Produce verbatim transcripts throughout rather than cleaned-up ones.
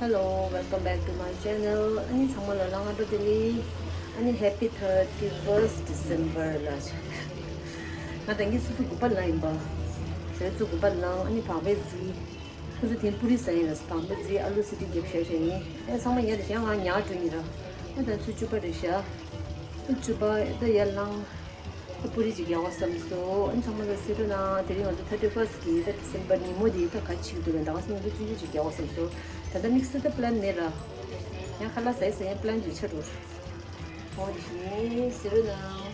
Hello, welcome back to my channel. ཨ་ནི་ཚང་མ་ལ་ལ་སྔ་དྲོ་བདེ་ལེགས། ཨ་ནི་Happy thirty-first December ལ། ང་ད་གིན་སོ་སོ་དགུ་པ་ལ་ཡིན་པ། ཟས་ཚོ་དགུ་པ་ལ། ཨ་ནི་བག་པའི་རྫི། ཁོ་ཚོ་དེ་པུ་རི་ཟ་ཡིན་ལ། བག་པའི་རྫི་ཨ་ལུ་སི་ཏི་རྒྱབ་བཞག་བཞག་ཡིན། ཨེ་ཚང་མ་ཉལ་དེ་བཞག་ང་ཉལ་འགྲོ་ཡིན་ར། ཨ་ད་ཚོ་བཅུ་པ་རེད་བཞག་ཨ་བཅུ་པ་ད་ཡར་ལངས། ཨ་པུ་རི་ཅིག་རྒྱག་པ་བསམ་སོང་། ཨ་ཚང་མ་ལ་གཟིགས་རོགས་གནང་། དེ་རིང་ང་ཚོ་thirty-first གི་ད་December ཉིན་མོ་དེ་ད་ག་ཅིག་འདུག་ལ། ད་ག་སོང་ང་ཚོ་ཆུང་ཆུང་ཅིག་རྒྱག་པ་བསམ་སོང་། ད་ལྟ་དམིགས་བསལ་ད་plan མེད་ར། ཡང་ཁ་ལག་ཟས་ཟས་ཡང་plan ཅིག་ཆགས་འགྲོ། འོ་དེ་བཞིན་གཟིགས་རོགས་གནང་།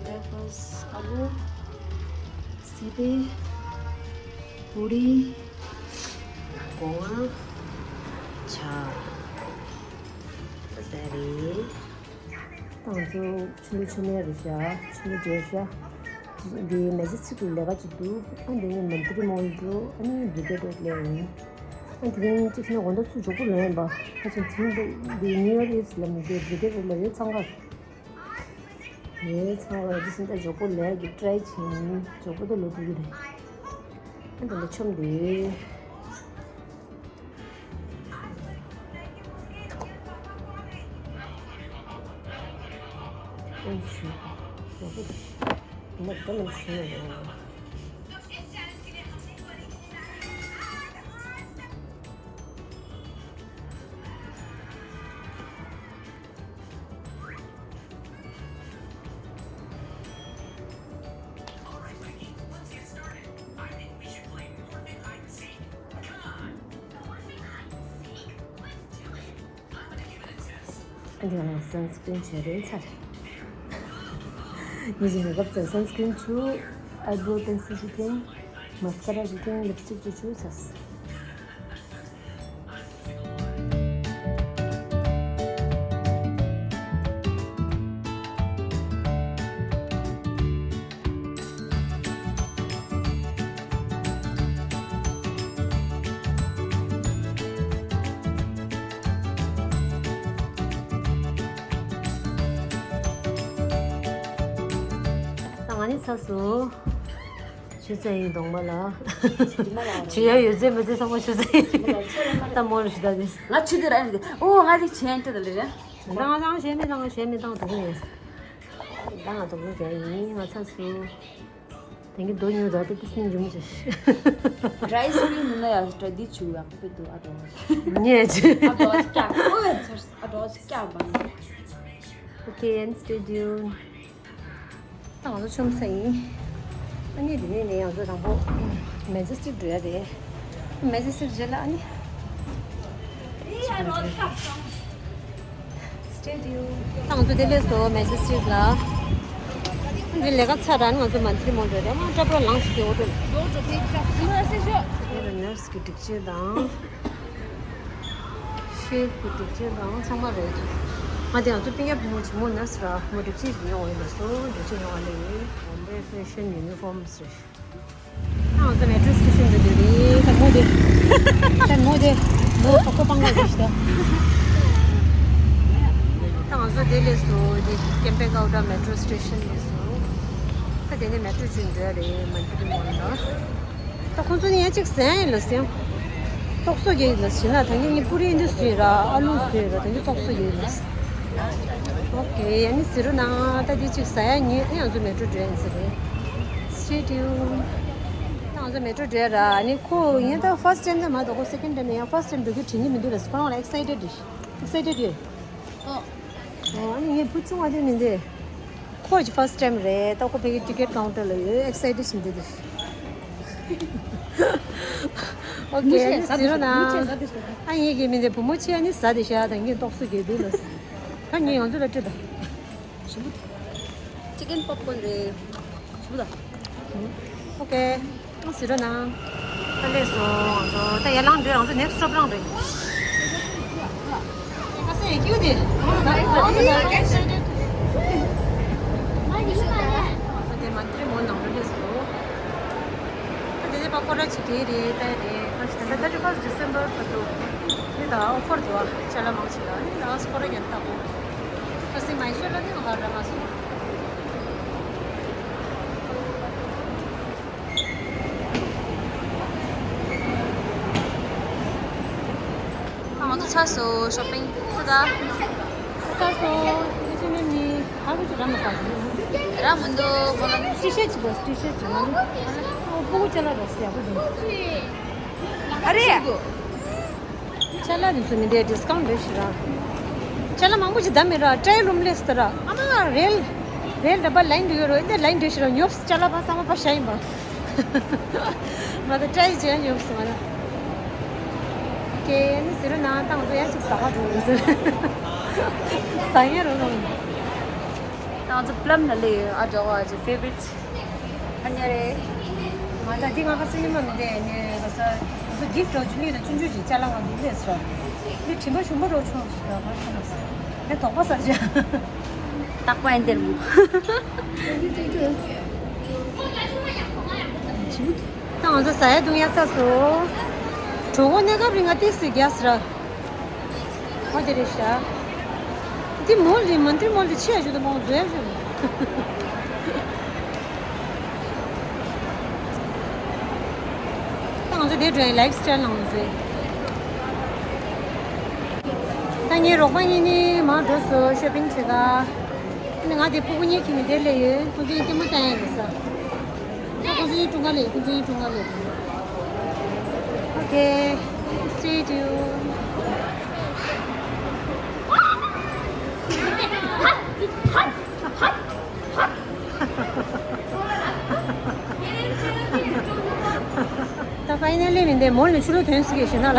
Breakfast ཨ་ལུ། སི་པན། པུ་རི། སྒོ་ང་། ཇ། ཟས་རེད། ད་ང་ཚོ་ཆུ་ལུ་ཆུ་མེད་རེད་ཤག་ཆུ་ལུ་བརྗེ་ཤག་འདི་Majestic ལ་ལས་ཀ་ཅིག་འདུག་ཨ་འདི་ནས་Mantree Mall འགྲོ། ཨ་ནི་Brigade Road ལ་ཡིན། ཨ་དེ་རིང་ཅིག་ན་དགོང་དག་ཚུར་མགྱོགས་པོ་ལོན་ཡིན་པ། ཁ་ཆེ་ཚིང་འདི་New Year Eve ལ་མི་འདུག Brigade Road ལ་ཡོད་ཚང་ཁ། ཡོད་ཚང་ཁ་འདི་ཕྱིན་ད་མགྱོགས་པོ་ལས་ཀྱི་try བྱེད་ཡིན། མགྱོགས་པོ་ད་ལོ་འགྲོ་གི་རེད། ཨ་འདི་ལ་ཆོམ་འདི། འདི་ང་sunscreen བྱས་རེད་ཚར། ཉིན་གཅིག་makeup ཚར། Sunscreen བྱུགས། Eyebrow pencil ཞིག་འཐེན། Mascara ཞིག་འཐེན། Lipstick ཅིག་བྱུགས་ཚར། ད་ང་ནི་ཚར་སོང་། ཆུ་ཚན་ཡིན་གདོང་མ་ལ། ཆུ་ཡ་ཡོད་ཚད་མི་ཚད་ཚང་མ་ཆུ་ཚན་ཡིན། ད་མོ་རུ་ཞུ་ད་དེ། ང་ཆུ་དེ་ར་ཡིན། ཨོ་ང་དེ་ཆེན་ཏེ་ད་ལེ་རེད། ད་ང་ད་ང་ཞེ་མི་ད་ང་ཞེ་མི་ད་ང་དུ་ཡིན། ད་ང་དུ་ཡིན་ང་ཚར་སོང་། དེང་གི་རྡོ་ཉོ་ད་དེ་ཏིས་ནི་འཇུམ་ཅི། Dry skin ནི་ན་ཡ་ཏྲ་དི་ཆུ་ཡག་པོ་དུ་ཨ་དོ། ཉེ་ཅི། ཨ་དོ་ཀྱ་ཨོ་ཡ་ཚར་ཨ་དོ་ཀྱ་བ། Okay, and stay tuned. ད་ང་ཚོ་ཆོམ་ས་ཡིན། ཨ་ནི་དེ་ནས་ནས་ང་ཚོ་དང་པོ་Majestic འགྲོ་ཡ་རེད། Majestic རྗེས་ལ་ཨ་ནི། Stay tuned. ད་ང་ཚོ་དེ་ལས་སོ་Majestic ལ། འདི་ལས་ཀ་ཚར་ར་ནི་ང་ཚོ་Mantree Mall འགྲོ་རེད། ཨ་མ་ཀྲ་པ་ལངས་ཤིག་དེ་འོ་འགྲོ། དེ་ལ་nurse གི་སྒྲིག་ཆས་དང་། ཤེལ་གྱི་སྒྲིག་ཆས་དང་ཚང་མ་རེད། ང་དེ་ང་ཚོ་སྤུན་ཀྱག་བུ་མོ་ཆེན་མོ་ན་སི་ར་མོ་སྒྲིག་ཆས་ཀྱི་ཡོང་བ་ཡིན་ལ་སོ་སྒྲིག་ཆས་ཡོང་བ་ལས་Bombay Fashion Uniforms རེད། ང་ཚོ་metro station དུ་འདུག་རེད། ད་མོ་དེ་ད་མོ་དེ་མོ་ཁོ་ཁོ་པང་ག་ཞིག་ད། ད་ང་ཚོ་དེ་ལས་སོ་དེ་Kempegowda metro station ལས་སོ། ད་དེ་ནས་metro ཅུང་འདྲ་རེད་མ་འདུག་མོ་ལ། ད་ཁོང་ཚོ་ནི་ཡང་གཅིག་ཟ་ཡ་ཡིན་ལ་ཟེར། ཏོག་སོ་གི་ལ་ཟེར་ན་ད་ངས་ངས་པུ་རི་འདི་ཟོས་ར་ཨ་ལུ་ཟོས་ར་ད་ངས་ཏོག་སོ་གི་ལ་ཟེར། ཨོ་ཀེ་ཡ་ནི་ཟེར་རོ་ན་ད་འདི་གཅིག་ཟ་ཡ་ཉོས་ཨེ་ང་ཚོ་མེ་ཊྲོ་འགྲོ་ཡ་ཡིན་ཟེར་རེད། Stay tuned. ད་ང་ཚོ་མེ་ཊྲོ་འགྲོ་ཡ་ར་ནི་ཁོ་ཡིན་ད་first time ད་མ་གཏོགས་ཁོ་second time ཡང་first time འགྲོ་རྒྱུ་དྲན་གྱི་མི་འདུག་ལ་ཟེར་ཁོ་རང་ལ་excited རེད། Excited རེད། ཨོ། ཨོ་ཨ་ནི་ངས་བུ་ཆུང་བ་དེ་མིན་ཏེ། ཁོ་ཅི་first time རེད། ད་ཁོ་ཕ་གི་ticket counter ལ་ཡོད་excited བྱེད་འདི་དེ། ཨོ་ཀེ་ཨ་ནི་ཟེར་རོ་ན། ཨ་ངས་གི་མིན་ཏེ་བུ་མོ་ཆེ་ཨ་ནི་ཟ་དེ་ཤ་ད་ངས་ཏོག་སུ་གི་འདུག་ལ། ད་ངས་ང་ཚོ་ལ་སྤྲད་ད། Chicken popcorn རེད། ཞུ་ད། ཨོ་ཀེ། ཨ་ཟེར་རོ་ན། ད་ལས་སོ་ང་ཚོ་ད་ཡར་ལངས་འགྲོ་ང་ཚོ་next stop ལངས་རེད། Thank you. དེ་མ་འདྲེ་མོ་ནང་རེ་སོ། དེ་ནས་པ་ཀོ་ར་ཆི་དེ་རེད། ད་རེད། ཁ་ཤས་ད་thirty first December བར་དུ་ནི་ད་ཨོ་ཕར་འདུག་ཨ་ཅ་ལག་མང་ཆེ་ལ་ནི་ད་ཨ་སྐོར་ར་ཡན་ལྟ་བུ། ཁ་སི་མ་ཤོད་ལ་ནི་ང་ར་མ་སོང་། ང་ཚོ་ཚར་སོང་། ཤོ་པིང་ཚོ་ད། ཚར་སོང་། ངས་ཅི་ནས་ནི་ཧ་གོ་ཅི་ར་མ་ཟ་གི། ར་མི་འདུག་མོ་ལ་ནི། ཊི་ཤར་ཊི་ཅིག་དགོས། ཊི་ཤར་ཊི་ཅིག་ང་ནི་ཨོ་སྤུ་གུ་ཅ་ལག་ར་སི་ཡག་པོ་འདུག་ཨ་རེ། ཅ་ལག་འདི་ཚོ་མི་འདི་ཌི་སི་ཀའུན་ཊི་རེད་ཤི་ར། ཅ་ལག་མང་པོ་ཅིག་བདམས་མེད་ར། ཊའི་རུམ་ལས་སྟ་ར། ཨ་མ་རེལ། རེལ་འདྲ་པ་ལའིན་འདྲ་ཡོད་རོ། འདི་ལའིན་འདྲ་ཤི་ར། ཉོབ་སི་ཅ་ལག་པ་ཚང་མ་པ་ཤ་ཡིན་པ། མ་ད་ཊའི་ཅན་ཉོབ་སི་མ་ད། ཀེ་ནི་ཟེར་རོ་ན་ཏང་ཚོ་ཡ་ཅིག་ཟ་ག་འགྲོ་རེད་ཟེར། ཟ་ཡ་རོ་རོ། ཏང་ཚོ་པི་ལམ་ན་ལེ་ཨ་འདྲ་བ་ཅི་ཕེ་ཝ་རི་ཊི། ཨ་ཉ་རེ། ང་ད་འདི་ང་ཁ་སི་ཉི་མ་མི་འདྲེ་ནས་ག་ས་ང་ཚོ་གིཕ་ཊི་རོ་ཇུ་ལི་དང་ཆུང་ཆུང་ཅིག་ཅ་ལག་ང་འདི་ལས་སོ། འདི་དྲིན་པ་ཞུམ་པོ་རོ་ཆུང་སོ་ད་ང་ཆུང་སོ། ངས་དོགས་པ་ཟ་བྱ། རྟག་པ་ཡིན་དེར་མོ། ད་ང་ཚོ་ཟ་ཡ་བཏུང་ཡ་ཚར་སོང་། གྲོད་ཁོག་གནས་སྐབས་རིང་ང་ཏིག་སེ་རྒྱག་སི་ར། ཨོ་དེ་རེད་ཤག་འདི་མོ་ལི་མ་འདི་མོ་ལི་ཆེ་ཞུ་དུ་མོ་མཛོད་ཞུ། ད་ང་ཚོ་དེ་འགྲོ་ཡིན། ལའིབ་སི་ཊའིལ་ནང་ཚོ། ད་ངའི་རོགས་པ་གཉིས་ནི་མར་འགྲོ་སོང་ཤོ་པིང་བྱེད་ག་ཨ་ནི་ང་དེ་ཕྲུ་གུ་གཉིས་ཁྱིམ་ནས་དེ་སླེབས་ཡོད། ཁོ་ཚོ་གཉིས་ལྟད་མོ་ལྟ་ཡ་ཡིན་ས། ཁོ་ཚོ་གཉིས་ཀྲུང་ག་ལ་ཡོད། ཁོ་ཚོ་གཉིས་ཀྲུང་ག་ལ་ཡོད། Okay, stay tuned. ད་ཕ་ཡི་ནལ་ལི་མིན་ཏེ་མོལ་ནས་ཆུ་ལུག་ཐོན་སྲིད་ཀྱི་ཞེ་ན་ལ།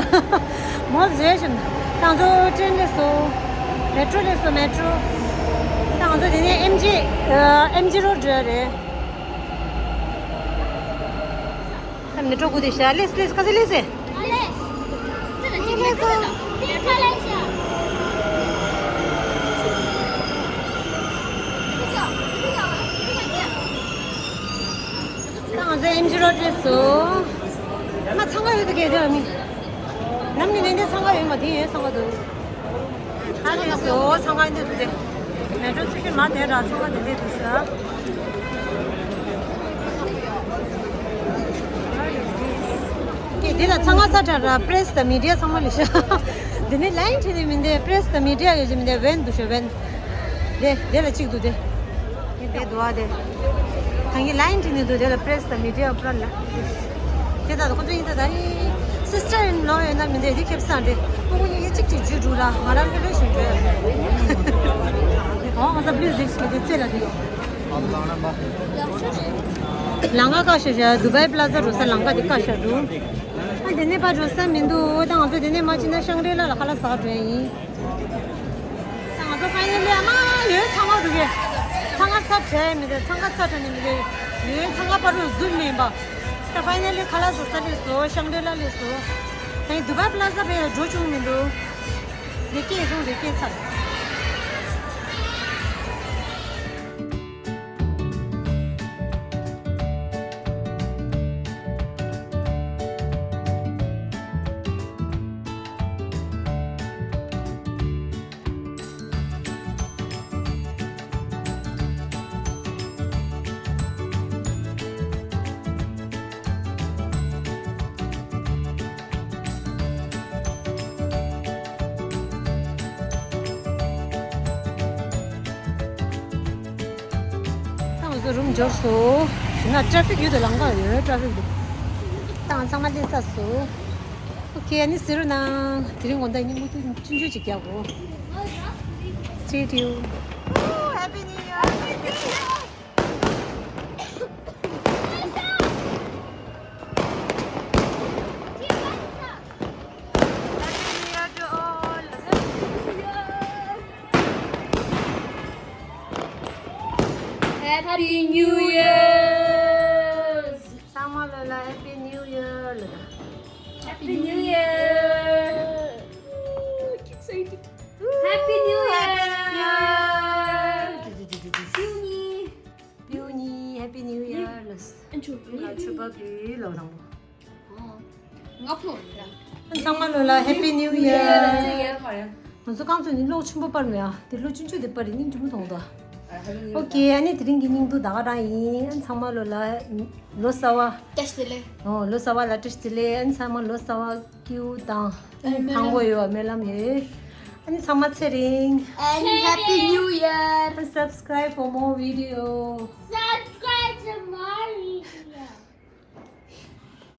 མོལ་བཟོས་ཤིང་ད་ང་ཚོ་ཊེན་ལས་སོ། མེ་ཊྲོ་ལས་སོ། མེ་ཊྲོ། ད་ང་ཚོ་དེ་ནས་ཨེམ་ཇི་ཨེམ་ཇི་རོ་ཌི་འགྲོ་ཡ་རེད། ད་མེ་ཊྲོ་སྒུག་བསྡད་ཤག་ལེས་ལེས་ཁ་ཟས་ལེས་སེ། ལེས། ལེས་སོ། ད་ང་ཚོ་ཨེམ་ཇི་རོ་ཌི་སོ། མ་འཚང་ཁ་ཡོད་དུ་གས་དེ་མི། ནམ་གྱི་ནས་འདི་འཚང་ཁ་ཡོད་མ་དེ་ཡོད་འཚང་ཁ་འདུག་ད་ནས་སོ་འཚང་ཁ་འདི་འདུག་སྟེ། མེ་ཊྲོ་ཚུལ་ཁྲིམས་མ་དེ་ར་འཚང་ཁ་འདི་འདི་འདུག་ས། དེ་དེ་ལ་འཚང་ཁ་ས་དྲ་ར་པི་རེ་སི་དང་མི་ཌི་ཡ་ཚང་མ་ལས་ཤ། འདི་ནི་ལའིན་ཁྲིད་ནི་མིན་ཏེ་པི་རེ་སི་དང་མི་ཌི་ཡ་ཡོད་ཅི་མིན་ཏེ་ཝེན་འདུག་ཤ་ཝེན། དེ་དེ་ལ་གཅིག་འདུག་སྟེ། དེ་འདུག་ཨ་དེ། ད་ངས་ལའིན་ཁྲིད་ནི་འདུག་དེ་ལ་པི་རེ་སི་དང་མི་ཌི་ཡ་པུ་ར་ལ། དེ་ད་ཁོ་ཚོ་ཡིན་ད་ད་ཡིན། སི་སི་ཊར་ཨིན་ལོ་ཡོད་ན་མི་འདོད་དེ་ཁེབས་སང་རེད། ཕྲུ་གུ་གཉིས་ཀྱིས་གཅིག་གཅིག་འཇུས་འགྲོ་ལ་ང་རང་ལྷོད་ལྷོད་བཞིན་འགྲོ་ཡ། ཨོ་ང་ཚ་པི་ལི་ཛི་ཟིག་ཞིག་དེ་རྩེ་ལ་དེ་ཡོད། ལམ་ཁ་བཀག་ཤག་ཤག་དུ་བའི་པི་ལ་ཛ་འགྲོ་ས་ལམ་ཁ་དེ་བཀག་ཤག་འདུག་ཨ་དེ་ནས་ཕར་འགྲོ་ས་མི་འདུག་ད་ང་ཚོ་དེ་ནས་མ་ཕྱིན་ན་ཤང་རི་ལ་ལ་ཁ་ལག་ཟ་འགྲོ་ཡ་ཡིན། ད་ང་ཚོ་ཕ་ཡི་ནལ་ལི་ཨ་མ་ཡོད་འཚང་ཁ་འདུག་གས། འཚང་ཁ་ཚ་དྲགས་མི་འདུག་འཚང་ཁ་ཚ་དྲགས་ནི་མི་འདུག་ཡོད་འཚང་ཁ་པ་རུ་ཟུར་མིན་པ། ད་ཕ་ཡི་ནལ་ལི་ཁ་ལག་ཟ་ས་ལས་སོ་ཤང་རི་ལ་ལས་སོ། ད་ཡིན་དུ་བའི་པི་ལ་ཛ་བས་འགྲོ་བྱུང་མི་འདུག་ལས་ཀས་སོང་ལས་ཀས་ཚར། ད་ང་ཚོ་རུམ་འབྱོར་སོང་། ཞུ་ན་ཊ་ཕིག་ཡོད་དུ་ལམ་ཁ་ཡོད་ཊ་ཕིག་འདུག་ད་ང་ཚང་མ་སླེབས་ཚར་སོང་། ཨོ་ཁེ། ཨ་ནི་ཟེར་རོ་ན། དེ་རིང་དགོང་དག་ཉིན་མོ་ཐུག་ཆུང་ཆུང་ཅིག་རྒྱག་གོ། Stay tuned. Happy New Year. Happy New Year to all. Happy New Year. ཚང་མ་ལ་ལ་Happy New Year ལ། Happy New Year. Ooh, excited. Happy ཆོས་པ་གི་ལོ་དང་པོ། ང་ཕོ་ར། ཨ་ཚང་མ་ལོ་ལ་Happy New Year། ང་ཚོ་རྐང་ཚོད་ནི་གློག་ཆེན་པོ་པར་མེད་ཨ། དེ་གློག་ཆུང་ཆུང་དེ་པར་རེད། སྙིང་རྗེ་མོ་མཐོང་དོ། ཨོ་ཀེ། ཨ་ནི་དེ་རིང་གི་སྙིང་བསྡུས་ད་ག་རང་ཡིན། ཨ་ཚང་མ་ལོ་ལ་ལོ་གསར་བ། བཀྲ་ཤིས་བདེ་ལེགས། ཨོ་ལོ་གསར་བ་ལ་བཀྲ་ཤིས་བདེ་ལེགས། ཨ་ཚང་མ་ལོ་གསར་བ་སྐྱིད་པོ་དང་ཨ་ནི་ཐང་པོ་ཡོད་པ་སྨོན་ལམ་ཡོད། ཨ་ནི་ཚང་མ་ཚེ་རིང་། And Happy New Year. Subscribe for more video. Subscribe to more video.